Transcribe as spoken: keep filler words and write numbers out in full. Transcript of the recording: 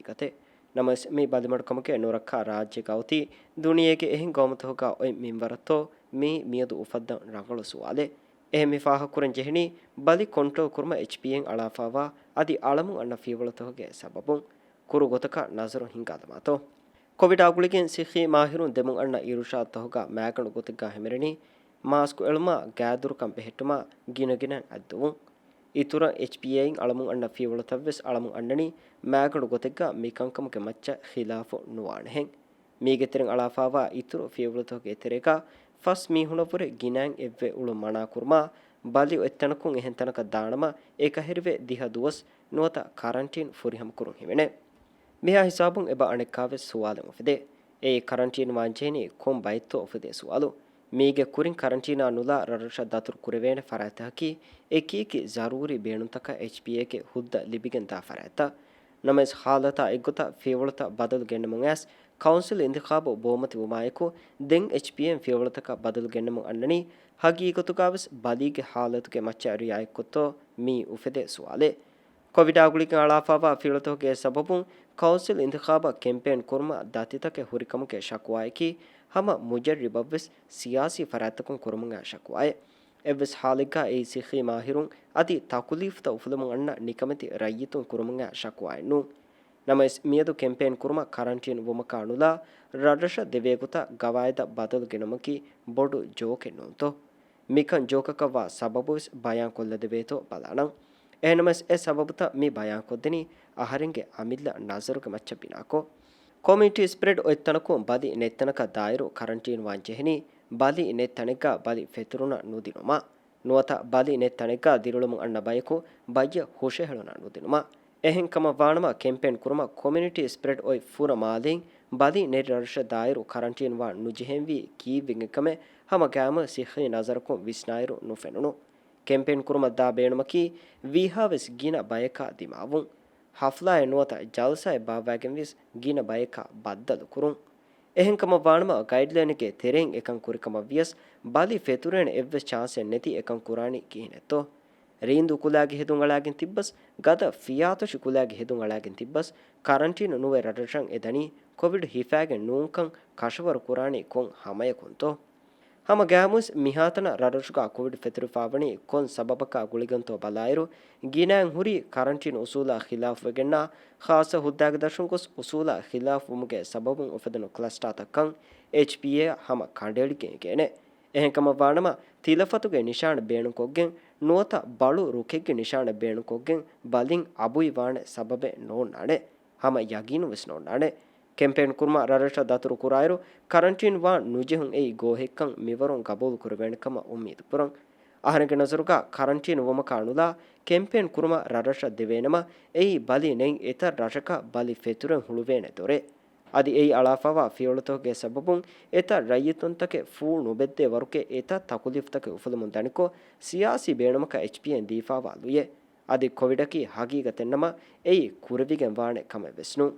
ހަގީގަތެއް. ނަމަވެސް، މި ބަލިމަޑުކަމުގެ ނުރައްކާ ރާއްޖޭގަ އޮތީ ދުނިޔޭގެ އެހެން ގައުމުތަކުގަ އޮތް މިންވަރަށްތޯ މީ މިއަދު އުފައްދަން ރަނގަޅު ސުވާލެއް. އެހެން މި ފާހަގަކުރަން ޖެހެނީ، ބަލި ކޮންޓްރޯލް ކުރުމަށް އެޗްޕީއޭން އަޅާފާވާ އަދި އަޅަމުން އަންނަ ފިޔަވަޅުތަކުގެ ސަބަބުން. ކުރު ގޮތަކަށް ނަޒަރު ހިންގާލަމާތޯ. ކޮވިޑާ ގުޅިގެން ސިއްހީ މާހިރުން ދެމުން އަންނަ އިރުޝާދުތަކުގަ މާގަނޑު ގޮތެއްގަ ހިމެނެނީ، މާސްކު އެޅުމާ، ގާތްދުރަކަށް ބެހެއްޓުމާ، ގިނަގިނައިން އަތްދުވުން. އިތުރަށް އެޗްޕީއޭއިން އަޅަމުން އަންނަ ފިޔަވަޅުތައްވެސް އަޅަމުން އަންނަނީ، މާގަނޑު ގޮތެއްގަ މިކަންކަމުގެ މައްޗަށް ޚިލާފު ނުވާނެހެން. މީގެ ތެރެއިން އަޅާފާވާ އިތުރު ފިޔަވަޅުތަކުގެ ތެރޭގަ ފަސް މީހުނަށްވުރެ ގިނައިން އެއްވެ އުޅުން މަނާކުރުމާ، ބަލި އޮތްތަނަކުން އެހެން ތަނަކަށް ދާނަމަ، އެކަހެރިވެ ދިހަ ދުވަސް ނުވަތަ ކަރަންޓީން ފުރިހަމަކުރުން ހިމެނޭ. މިހާ ހިސާބުން އެބަ އަނެއްކާވެސް ސުވާލެއް އުފެދޭ. އެއީ ކަރަންޓީން ވާންޖެހެނީ ކޮން ބައެއްތޯ އުފެދޭ ސުވާލު. މީގެ ކުރިން ކަރަންޓީނާ ނުލާ ރަށްރަށަށް ދަތުރު ކުރެވޭނެ ފަރާތްތަކަކީ އެކިއެކި ޒަރޫރީ ބޭނުންތަކަށް އެޗްޕީއޭގެ ހުއްދަ ލިބިގެން ދާ ފަރާތްތައް. ނަމަވެސް، ހާލަތާ އެއްގޮތަށް ފިޔަވަޅުތައް ބަދަލު ގެންނަމުން އައިސް، ކައުންސިލް އިންތިޚާބު ބޯމަތިވުމާއެކު، ދެން އެޗްޕީއޭން ފިޔަވަޅުތަކަށް ބަދަލު ގެންނަމުން އަންނަނީ، ހަގީގަތުގަވެސް ބަލީގެ ހާލަތުގެ މައްޗަށް ރިއާޔަތްކޮށްތޯ މިއީ އުފެދޭ ސުވާލެއް. ކޮވިޑާ ގުޅިގެން އަޅާފާވާ ފިޔަވަޅުތަކުގެ ސަބަބުން ކައުންސިލް އިންތިޚާބަށް ކެމްޕޭން ކުރުމަށް ދަތިތަކެއް ހުރިކަމުގެ ޝަކުވާއަކީ، ހަމަ މުޖައްރިބަށްވެސް ސިޔާސީ ފަރާތްތަކުން ކުރަމުން އައި ޝަކުވާއެއް. އެއްވެސް ހާލެއްގަ އެއީ ސިއްހީ މާހިރުން އަދި ތަކުލީފުތައް އުފުލަމުން އަންނަ ނިކަމެތި ރައްޔިތުން ކުރަމުން އައި ޝަކުވާއެއް ނޫން. ނަމަވެސް، މިއަދު ކެމްޕޭން ކުރުމަށް ކަރަންޓީން ވުމަކާ ނުލާ، ރަށްރަށަށް ދެވޭ ގޮތަށް ގަވާއިދަށް ބަދަލު ގެނުމަކީ ބޮޑު ޖޯކެއް ނޫންތޯ؟ މިކަން ޖޯކަކަށްވާ ސަބަބުވެސް ބަޔާން ކޮށްލަދެވޭތޯ ބަލާނަން. އެހެންނަމަވެސް، އެ ސަބަބުތައް މި ބަޔާންކޮށްދެނީ އަހަރެންގެ އަމިއްލަ ނަޒަރުގެ މައްޗަށް ބިނާކޮށް. ކޮމިއުނިޓީ ސްޕްރެޑް އޮތް ތަނަކުން ބަލި ނެތް ތަނަކަށް ދާއިރު ކަރަންޓީން ވާން ޖެހެނީ، ބަލި ނެތް ތަނެއްގަ ބަލި ފެތުރުނަށް ނުދިނުމަށް. ނުވަތަ ބަލި ނެތް ތަނެއްގަ ދިރިއުޅެމުން އަންނަ ބަޔަކު ބައްޔަށް ހުށަހެޅުން ނުދިނުމަށް. އެހެން ކަމަށް ވާނަމަ، ކެމްޕޭން ކުރުމަށް ކޮމިއުނިޓީ ސްޕްރެޑް އޮތް ފުރަ މާލެއިން ބަލި ނެތް ރަށްރަށަށް ދާއިރު ކަރަންޓީން ވާން ނުޖެހެންވީ ކީއްވެގެން ކަމެއް ހަމަ ގައިމު ސިއްހީ ނަޒަރަކުން ވިސްނާއިރު ނުފެނުނު. ކެމްޕޭން ކުރުމަށް ދާ ބޭނުމަކީ ވީހާވެސް ގިނަ ބަޔަކާ ދިމާވުން. ހަފްލާއެއް ނުވަތަ ޖަލްސާއެއް ބާއްވައިގެން ވިޔަސް ގިނަ ބަޔަކާ ބައްދަލު ކުރުން. އެހެންކަމަށް ވާނަމަ، ގައިޑްލައިނެއްގެ ތެރެއިން އެކަން ކުރިކަމަށް ވިޔަސް، ބަލި ފެތުރޭނެ އެއްވެސް ޗާންސެއް ނެތި އެކަން ކުރާނީ ކިހިނެއްތޯ؟ ރީނދޫ ކުލައިގެ ހެދުން އަޅާގެން ތިއްބަސް، ގަދަ ފިޔާތޮށި ކުލައިގެ ހެދުން އަޅާގެން ތިއްބަސް، ކަރަންޓީނު ނުވެ ރަށްރަށަށް އެދަނީ ކޮވިޑް ހިފައިގެން ނޫންކަން ކަށަވަރު ކުރާނީ ކޮން ހަމަޔަކުންތޯ؟ ހަމަ ގައިމުވެސް މިހާތަނަށް ރަށްރަށުގަ ކޮވިޑް ފެތުރިފާވަނީ ކޮން ސަބަބަކާ ގުޅިގެންތޯ ބަލާއިރު، ގިނައިން ހުރީ ކަރަންޓީން އުސޫލާ ޚިލާފުވެގެންނާ، ޚާއްޞަ ހުއްދާގެ ދަށުން ގޮސް އުސޫލާ ޚިލާފުވުމުގެ ސަބަބުން އުފެދުނު ކްލަސްޓާތައްކަން އެޗްޕީއޭއަށް ހަމަ ކަނޑައެޅިގެން އެނގޭނެ. އެހެންކަމަށް ވާނަމަ، ތިލަފަތުގެ ނިޝާން ބޭނުންކޮށްގެން ނުވަތަ ބަޅު ރުކެއްގެ ނިޝާން ބޭނުންކޮށްގެން ބަލިން އަބުއިވާނެ ސަބަބެއް ނޯންނާނެ. ހަމަ ޔަގީނުވެސް ނޯންނާނެ. ކެމްޕޭން ކުރުމަށް ރަށްރަށަށް ދަތުރު ކުރާއިރު، ކަރަންޓީން ވާން ނުޖެހުން އެއީ ގޯހެއްކަން މިވަރުން ގަބޫލު ކުރެވޭނެ ކަމަށް އުއްމީދު ކުރަން. އަހަރެންގެ ނަޒަރުގަ ކަރަންޓީން ވުމަކާ ނުލާ، ކެމްޕޭން ކުރުމަށް ރަށްރަށަށް ދެވޭނަމަ، އެއީ ބަލި ނެތް އެތައް ރަށަކަށް ބަލި ފެތުރެން ހުޅުވޭނެ ދޮރެއް. އަދި އެއީ އަޅާފާވާ ފިޔަވަޅުތަކުގެ ސަބަބުން އެތައް ރައްޔިތުންތަކެއް ފޫ ނުބެއްދޭ ވަރުގެ އެތައް ތަކުލީފުތަކެއް އުފުލަމުން ދަނިކޮށް، ސިޔާސީ ބޭނުމަކަށް އެޗްޕީއޭން ދީފާވާ ލުޔެއް. އަދި ކޮވިޑަކީ ހަގީގަތެއްނަމަ، އެއީ ކުރެވިގެން ވާނެ ކަމެއް ވެސް ނޫން.